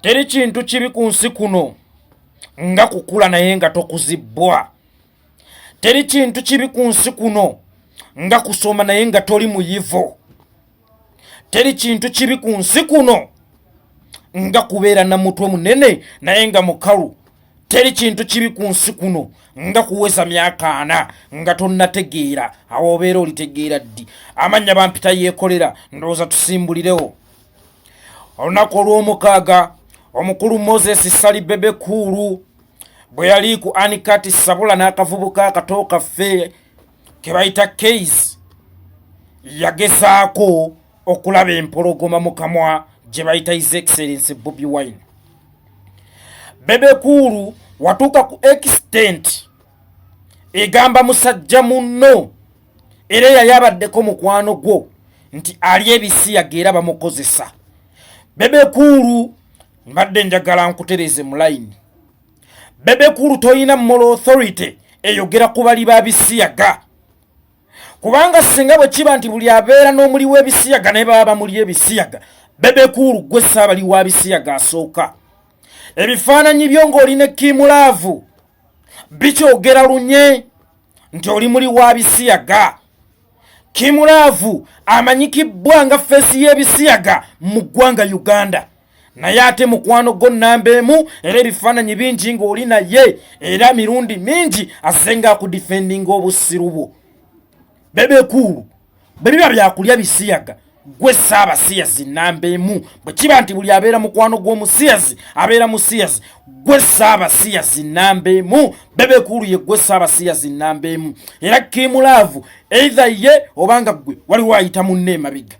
Teri kintu kibi ku nsi kuno nga kukula naye nga tokuzibbwa. Teri kintu kibi ku nsi kuno nga kusoma naye nga toli muyivu. Teri kintu kibi ku nsi kuno nga kubeera na mutwe munene naye nga mukalu. Teri kintu kibi ku nsi kuno nga kuweza myaka 40 nga tonnategeera. Awo obeera olitegeera ddi? Amannya bampita Yeekolera, ndowooza tusimbulirewo. Olunaku olw'omukaaga omukulu Moses Ssali Bebe Cool bwe yali ku Anikati Sabula n'akavubuka akato kaffe ke bayita Keys, yagezaako okulaba empologoma mu kamwa gye bayita His Excellency Bobi Wine. Bebe Cool watuuka ku extent egamba musajja munno era eyali abaddeko mukwano gwo nti ali ebisiyaga era bamukozesa. Bebe Cool, mbadde njagala nkutereze mu layini. Bebe Cool, toyina moral authority eyogera ku bali ba bisiyaga, kubanga singa bwe kiba nti buli abeera n'omuli w'ebisiyaga naye baba bamuli ebisiyaga, Bebe Cool gwe saabali wa bisiyaga asooka. Ebifaananyi byo ng'olina Kim Love bikyogera lunye nti oli muli wa bisiyaga. Kim Love amanyikibbwa nga face y'ebisiyaga mu ggwanga Uganda, naye ate mukwano gwo namba emu, era ebifaananyi bingi ng'oli naye, era mirundi mingi azze nga akudefendinga obusiru bwo. Bebe Cool, bwe biba byakulya bisiyaga, gwe saabasiyazi namba emu. Bwe kiba nti buli abeera mukwano gw'omusiyazi abeera musiyazi, gwe saabasiyazi namba emu. Bebe Cool ye gwe saabasiyazi namba emu, era Kim Love either ye obanga gwe waliwo ayita munne emabega.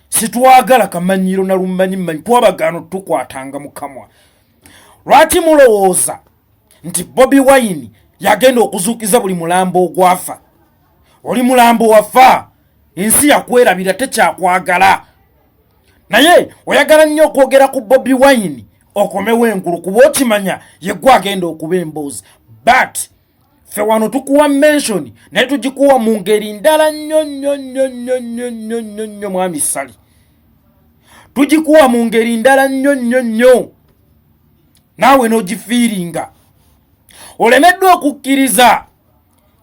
Sitwagala kamanyiro na lumanyimanyi, twabagaano tukwatanga mukamwa. Lwaki mulowooza nti Bobi Wine yagenda okuzuukiza buli mulambo ogwafa? Oli mulambo wafa, ensi yakwerabira, tekyakwagala, naye oyagala nnyo okwogera ku Bobi Wine okomewo engulu, kuba okimanya yeggwe agenda okuba emboozi. But ffe wano tukuwa mention, naye tugikuwa mu ngeri ndala nnyo nnyo nnyo nnyo nnyo nnyo nnyo nnyo. Mwami Ssali, tugikuwa mu ngeri ndala nnyo nnyo nnyo, naawe n'ogifiiringa. Olemeddwa okukkiriza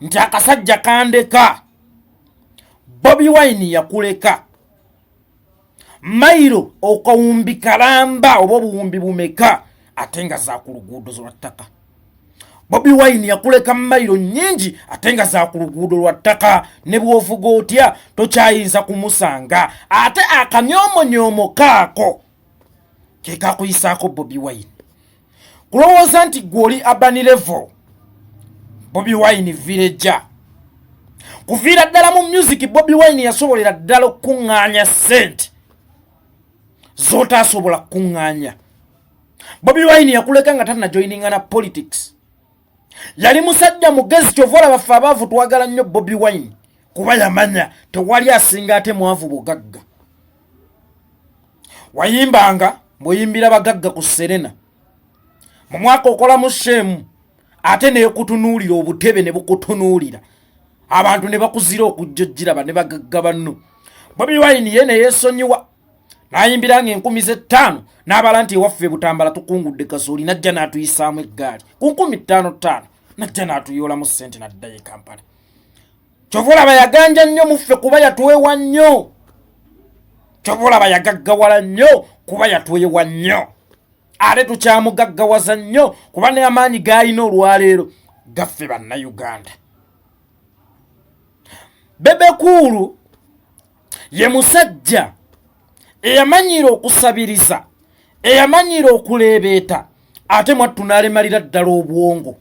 nti akasajja kandeka. Bobi Wine yakuleka mayiro okawumbi kalamba oba obuwumbi bumeka, ate nga za ku luguudo lwa ttaka. Bobi Wine yakuleka mayiro nnyingi, ate nga za ku luguudo lwa ttaka. Ne bw'ovuga otya tokyayinza kumusanga. Ate akamyomonyomo kaako ke kakuyisaako Bobi Wine kulowooza nti gwe oli urban level, Bobi Wine villager. Kuviira ddala mu music, Bobi Wine yasobolera ddala okukuŋŋaanya ssente z'otaasobola kukuŋŋaanya. Bobi Wine yakuleka nga tanajoininga na politics. Yali musajja mugezi. Kyova olaba ffe abaavu twagala nnyo Bobi Wine, kuba yamanya tewali asinga ate mwavu bugagga. Wayimbanga bw'oyimbira bagagga ku Serena, mu mwaka okolamu sheemu, ate nekutunuulira obutebe ne bukutunuulira, abantu ne bakuzira okujja ogiraba ne bagagga banno. Bobi Wine ye neyeesonyiwa n'ayimbiranga 5000, n'abala nti ewaffe Butambala tukungudde kasooli, najja n'atuyisaamu eggaali ku 5000 50, najja n'atuyoolamu ssente n'addayo e Kampala. Kyova olaba yaganja nnyo muffe, kuba yatwewa nnyo. Kyova olaba yagaggawala nnyo, kuba yatwewa nnyo. Ate tukyamugaggawaza nnyo, kuba n'amaanyi g'alina olwaleero gaffe Bannayuganda. Bebe Cool ye musajja eyamanyiira okusabiriza, eyamanyiira okuleebeeta, ate mwattu n'alemalira ddala obwongo.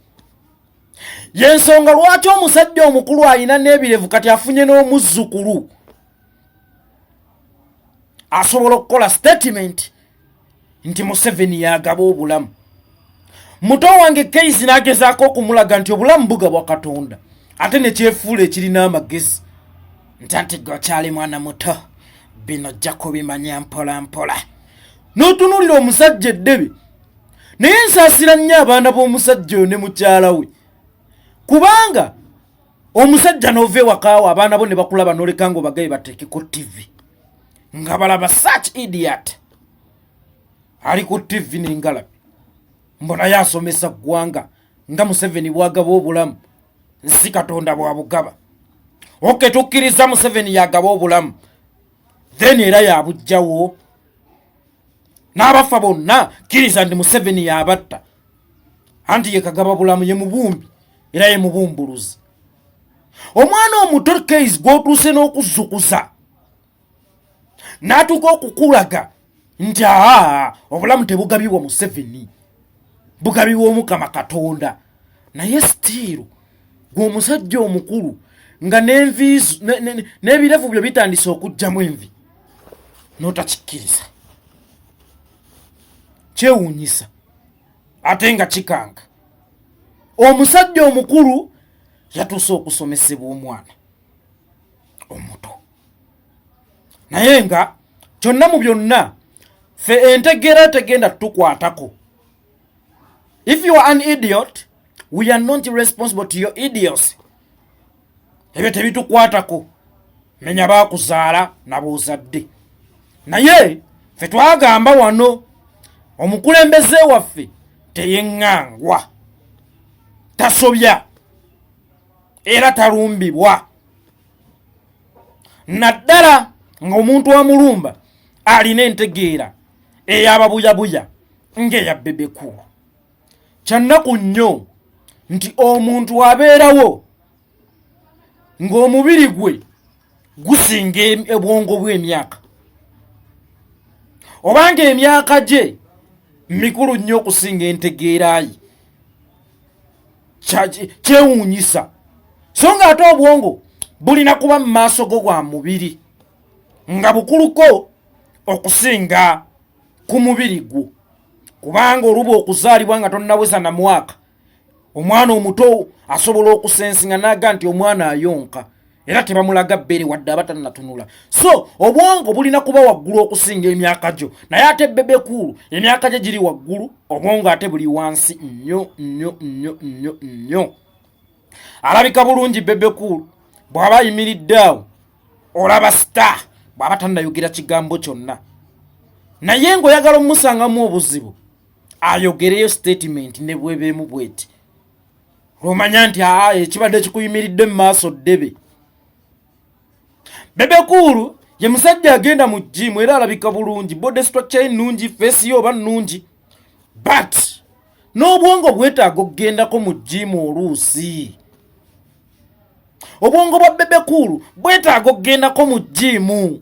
Yensonga lwaki omusajja omukulu alina n'ebirevu kati afunye n'omuzzukulu asobola okukola statement nti Museveni yagaba obulamu. Muto wange Keizi n'agezaako okumulaga nti obulamu bugabwa Katonda, ate nekyefuula ekirina amagezi nti anti gwe okyali mwana muto, bino ojja kubimanya mpola mpola. N'otunuulira omusajja eddebe. Naye nsaasira nnyo abaana b'omusajja oyo ne mukyala we, kubanga omusajja n'ova ewakaawo, abaana bo ne bakulaba, n'oleka nga obagaye bateekeko TV nga balaba such idiot. Ali ku ttivi n'engalabi, mbonayo asomesa ggwanga nga Museveni bwagaba obulamu, nsi Katonda bwabugaba. Oke, tukkiriza Museveni yagaba obulamu, then era yabugjawo n'abafa bonna. Kkiriza nti Museveni yabatta, anti ye kagaba bulamu, ye mubumbi era ye mubumbuluzi. Omwana omuto case gw'otuuse n'okuzzukuza n'atuuka okukulaga nti aa, obulamu tebugabibwa Museveni, bugabibwa Omukama Katonda. Naye still gwe omusajja omukulu nga n'envi n'ebirevu byo bitandise okugjamu envi, n'otakikkiriza. Kyewuunyisa ate nga kikanga. Omusajja omukulu yatuuse okusomesebwa omwana omuto. Naye nga kyonna mu byonna, ffe entegeera tegenda tukwatako. If you are an idiot, we are not responsible to your idiocy. Ebyo tebitukwatako. Menya bakuzaala naboozadde. Naye ffe twagamba wano, omukulembeze waffe teyeŋŋangwa, tasobya era talumbibwa, naddala ng'omuntu amulumba alina entegeera ey'ababuyabuya ng'eya Bebe Cool. Kyannaku nnyo nti omuntu abeerawo ng'omubiri gwe gusinga obwongo bw'emyaka, obanga emyaka gye mikulu nnyo okusinga entegeera ye. Kyewuunyisa, so nga ate obwongo bulina kuba mu maaso go gwa mubiri nga bukuluko okusinga ku mubiri gwo, kubanga oluba okuzaalibwa nga tonnaweza na mwaka, omwana omuto asobola okusensinga naga nti omwana ayonka era tebamulaga bbere wadde aba tannatunula. So obwongo bulina kuba waggulu okusinga emyaka gyo. Naye ate Bebe Cool emyaka gye giri waggulu, obwongo ate buli wansi nnyo nnyo nnyo nnyo nnyo. Alabika bulungi Bebe Cool bw'aba ayimiridde awo, olaba star bw'aba tannayogera kigambo kyonna. Naye ng'oyagala omusangamu obuzibu, ayogereyo statement ne bwebeemu bweti, lwomanya nti aa, ekibadde kikuyimiridde mu maaso ddebe. Bebe Cool ye musajja agenda mu gym era alabika bulungi, body structure ye nnungi, face ye oba nnungi, but n'obwongo bwetaaga okugendako mu gym oluusi. Obwongo bwa Bebe Cool bwetaaga okugendako mu gym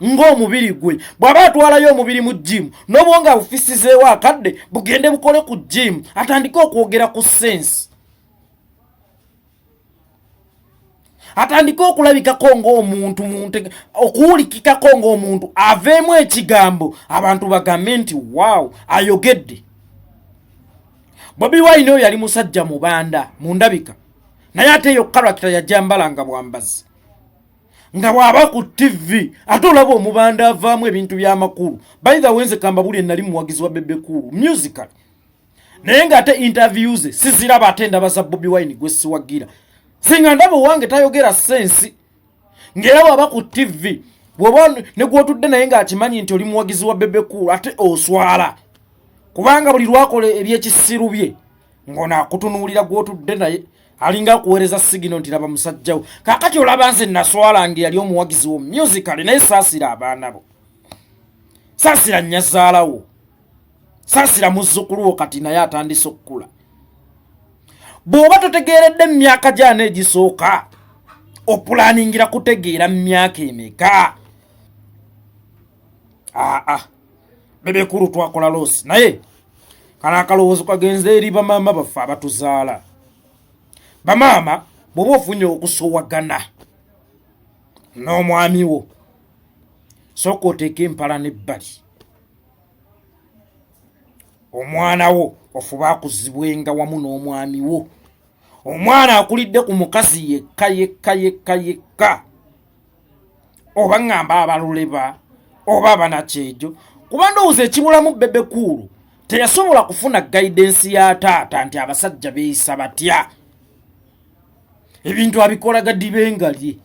ng'omubiri gwe. Bw'aba atwalayo omubiri mu gym, n'obwongo abufisizeewo akadde bugende bukole ku gym, atandike okwogera ku sense, atandike okulabikako ng'omuntu, okuwulikikako ng'omuntu, aveemu ekigambo abantu bagambe nti waaw, ayogedde. Bobi Wine oyo yali musajja mubanda mu ndabika, naye ate eyo character yajambala nga bwambazi, nga bw'aba ku TV ate olaba omubanda avaamu ebintu by'amakulu. By the way, nze kambabuli, nali muwagizi wa Bebe Cool musical, naye ng'ate interview ze siziraba, ate ndaba za Bobi Wine gwe siwagira. Singa ndaba owange tayogera sense, ng'era bw'aba ku TV, bw'oba ne gw'otudde naye ng'akimanyi nti oli muwagizi wa Bebe Cool, ate oswala, kubanga buli lwakola ebyekisiru bye ng'ono akutunuulira gw'otudde naye, alinga akuweereza signal nti laba musajjawo. Kaakati olaba nze naswala nga yali omuwagizi wo musical. Naye saasira abaana bo, saasira nnyazaalawo, saasira muzzukulu wo kati naye atandise okukula. Bw'oba totegeeredde mu myaka gyana egisooka, opulaningira kutegeera mu myaka emeka? Aa, Bebe Cool twakola loss. Naye kano akalowoozo kagenze eri bamaama baffe abatuzaala. Bamaama, bw'oba ofunye okusowagana n'omwami wo, sooka oteeke empala n'ebbali, omwana wo ofuba akuzibwenga wamu n'omwami wo. Omwana akulidde ku mukazi yekka yekka yekka yekka, oba ŋŋamba abaluleba oba abanakyejo, kuba ndowooza ekibulamu Bebe Cool teyasobola kufuna guidance ya taata nti abasajja beeyisa batya. Ebintu abikola gadibengalye,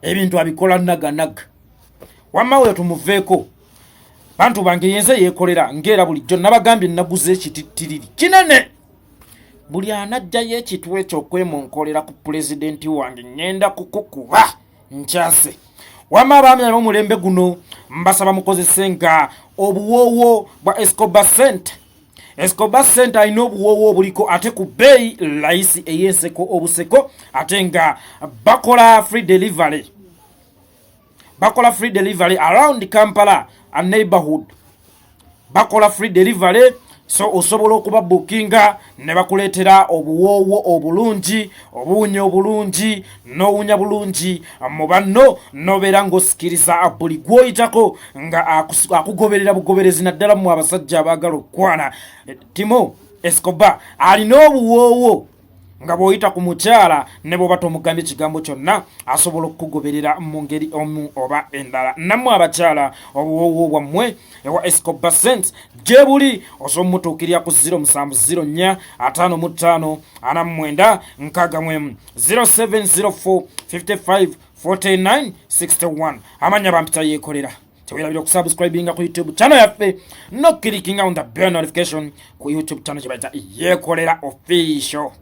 ebintu abikola naganaga. Wamma we tumuveeko. Bantu bange, yenze yeekolera ng'era bulijjo nabagambye naguze ekitittiriri kinene. Buli anajjayo ekitwe ekyo okwemunkolera ku pulezidenti wange, ŋŋenda kukukuba nkyase. Wamma abaami ab'omulembe guno, mbasaba mukozese nga obuwoowo bwa Escobar Center. Escobar Center alina obuwoowo obuliko ate ku bbeeyi layisi ey'enseko obuseko, ate nga bakola free delivery, bakola free delivery around Kampala and neighborhood, bakola free delivery. So osobola okuba bookinga ne bakuleetera obuwoowo obulungi, obuwunya obulungi, n'owunya bulungi mu banno, n'obeera ng'osikiriza buli gw'oyitako nga akugoberera bugoberezi, naddala mu abasajja abaagala okukwana. Timo Escobar alina obuwoowo nga bw'oyita ku mukyala, ne bw'oba tomugambye ekigambo kyonna, asobola okukugoberera mu ngeri omu oba endala. Nammwe abakyala, obuwoowo bwammwe ewa Escobar Scent gye buli. Osobola omutuukirira ku 0704 55 49 61, 0704 55 49 61. Amanya bampita Yeekolera. Tewerabira okusubscribinga ku YouTube channel yaffe noclickinga on the bell notification ku YouTube channel gye bayita Yeekolera Official.